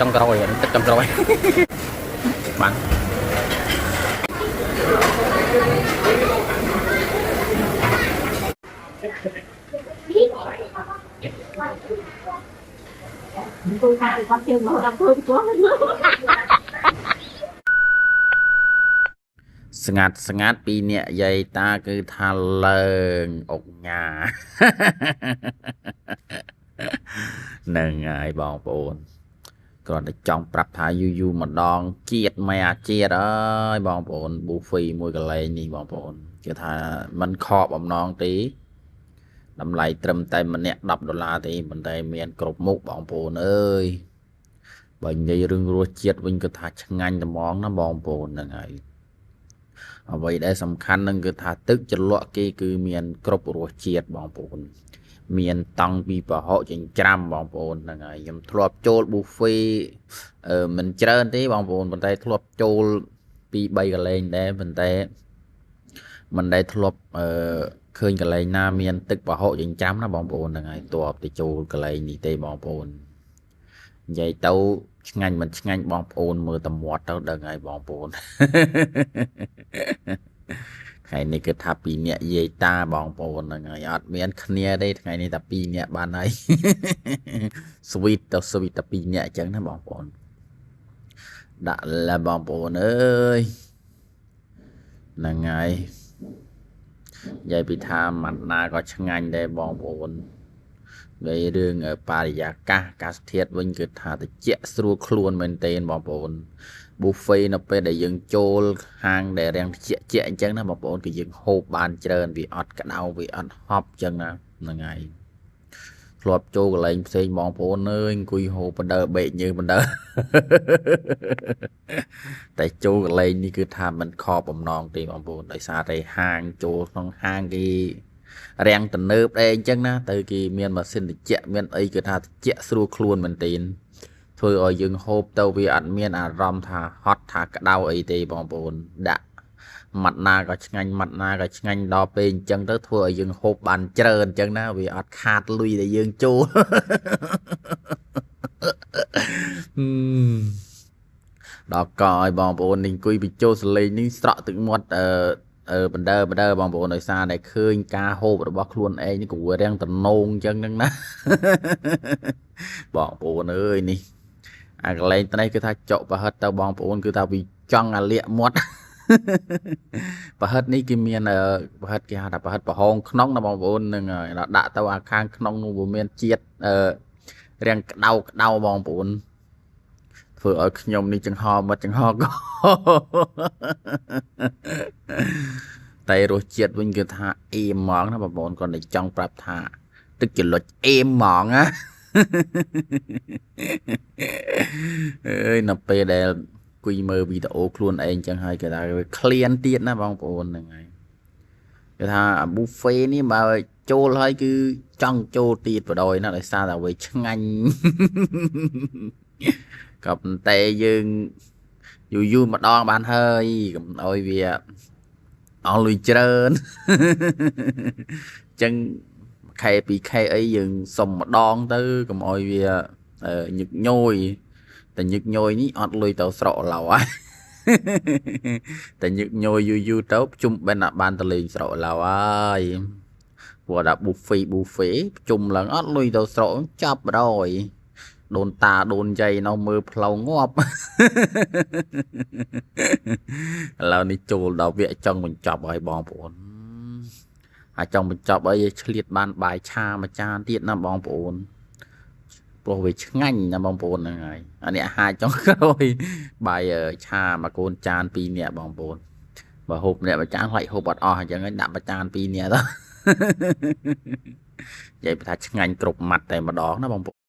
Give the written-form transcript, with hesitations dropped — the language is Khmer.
ចុងក្រោយទឹកចុងក្រោយបាន tôi khai con chân mà đang thương quá. ស្ងាត់ស្ងាត់ពីអ្នកយាយតាគឺថាឡើងអុកញ៉ា ហ្នឹងហើយបងប្អូនគ្រាន់តែចង់ប្រាប់ថាយូរយូរម្ដងជាតិមិនអាជាតិអើយបងប្អូនប៊ូហ្វីមួយកន្លែងនេះបងប្អូនគឺថាมันខកបំណងទេតម្លៃត្រឹមតែម្នាក់10ដុល្លារទេប៉ុន្តែមានគ្រប់មុខបងប្អូនអើយបើនិយាយរឿងរសជាតិវិញគឺថាឆ្ងាញ់ត្មងណាបងប្អូនហ្នឹងហើយអ្វីដែលសំខាន់នឹងគឺថាទឹកជ្រលក់គេគឺមានគ្រប់រសជាតិបងប្អូនមានតង់ពីប្រហុកចិញ្ច្រាំបងប្អូនហ្នឹងហើយខ្ញុំធ្លាប់ចូលប៊ូហ្វេមិនច្រើនទេបងប្អូនប៉ុន្តែធ្លាប់ចូលពី3កន្លែងដែរប៉ុន្តែមិនដែលធ្លាប់ឃើញកន្លែងណាមានទឹកប្រហុកចិញ្ច្រាំណាបងប្អូនហ្នឹងហើយទើបទៅចូលកន្លែងនេះទេបងប្អូននិយាយទៅឆ្ងាញ់មិនឆ្ងាញ់បងប្អូនមើលតែមាត់ទៅដឹងហើយបងប្អូនថ្ងៃនេះគឺថាពីរនាក់យាយតាបងប្អូនហ្នឹងហើយអត់មានគ្នាទេថ្ងៃនេះតែពីរនាក់បានហើយ sweet ទៅ sweet តែពីរនាក់អញ្ចឹងណាបងប្អូនដាក់ឡាបងប្អូនអើយហ្នឹងហើយនិយាយពីថាម៉ាត់ណាក៏ឆ្ងាញ់ដែរបងប្អូននិយាយរឿងបរិយាកាសអាកាសធាតុវិញគឺថាត្រជាក់ស្រួលខ្លួនមែនទែនបងប្អូនប៊ូហ្វេនៅពេលដែលយើងចូលហាងដែលរាំងត្រជាក់ជាក់អញ្ចឹងណាបងប្អូនគឺយើងហូបបានច្រើនវាអត់ក្តៅវាអត់ហប់អញ្ចឹងណាហ្នឹងហើយធ្លាប់ចូលកន្លែងផ្សេងបងប្អូនអើយអង្គុយហូបបណ្ដើបែកញើសបណ្ដើតែចូលកន្លែងនេះគឺថាมันខកបំណងទេបងប្អូនដោយសារតែហាងចូលក្នុងហាងគេរាំងទំនើបដែរអញ្ចឹងណាទៅគេមានម៉ាស៊ីនត្រជាក់មានអីគឺថាត្រជាក់ស្រួលខ្លួនមែនទែនធ្វើឲ្យយើងហូបទៅវាអត់មានអារម្មណ៍ថាហត់ថាក្តៅអីទេបងប្អូនដាក់ម៉ាត់ណាក៏ឆ្ងាញ់ម៉ាត់ណាក៏ឆ្ងាញ់ដល់ពេលអញ្ចឹងទៅធ្វើឲ្យយើងហូបបានច្រើនអញ្ចឹងណាវាអត់ខាតលុយដែលយើងចូលដល់កឲ្យបងប្អូននេះអង្គុយបញ្ចូលសលេងនេះស្រក់ទឹកមាត់បណ្ដើបណ្ដើបងប្អូនដោយសារតែឃើញការហូបរបស់ខ្លួនឯងនេះក៏វារាំងតំណងអញ្ចឹងហ្នឹងណាបងប្អូនអើយនេះអាកន្លែងនេះគឺថាចុកប្រហិតទៅបងប្អូនគឺថាវាចង់អាលាកមាត់ប្រហិតនេះគេមានប្រហិតគេហៅថាប្រហិតប្រហោងក្នុងណាបងប្អូននឹងដាក់ទៅអាខាងក្នុងនោះវាមានជាតិរាំងក្តៅក្តៅបងប្អូនធ្វើឲ្យខ្ញុំនេះចង្ហមាត់ចង្ហកតែរសជាតិវិញគឺថាអេហ្មងណាបងប្អូនគាត់តែចង់ប្រាប់ថាទឹកចលុចអេហ្មងណាអើយនៅពេលដែលគួយមើលវីដេអូខ្លួនឯងចឹងហើយគេថាវាឃ្លានទៀតណាបងប្អូនហ្នឹងហើយគេថាប៊ូហ្វេនេះបើចូលហើយគឺចង់ចូលទៀតបដ ாய் ណាដោយសារតែវាឆ្ងាញ់ក៏ប៉ុន្តែយើងយូរយូរម្ដងបានហើយកុំឲ្យវាអស់លុយច្រើនចឹង1ខែ2ខែអីយើងសុំម្ដងទៅកុំឲ្យវាញឹកញយតែញឹកញយនេះអត់លុយទៅស្រកឡៅហើយតែញឹកញយយូរយូរទៅជុំបិណ្ឌបានទៅលេងស្រកឡៅហើយព្រោះដល់ប៊ូហ្វេជុំឡើងអត់លុយទៅស្រកចាប់បដ ாய் ដូនតាដូនយាយនៅមើលផ្លូវងាប់ឥឡូវនេះចូលដល់វគ្គចង់បញ្ចប់ហើយបងប្អូនអាចចង់បញ្ចប់អីឆ្លៀតបានបាយឆាមួយចានទៀតណាបងប្អូនព្រោះវាឆ្ងាញ់ណាបងប្អូនហ្នឹងហើយអានេះអាហារចុងក្រោយបាយឆាមួយកូនចាន2នាក់បងប្អូនបើហូបម្នាក់មួយចានខ្លាចហូបអត់អស់អញ្ចឹងហើយដាក់មួយចាន2នាក់ទៅនិយាយថាឆ្ងាញ់គ្រប់ម៉ាត់តែម្ដងណាបងប្អូន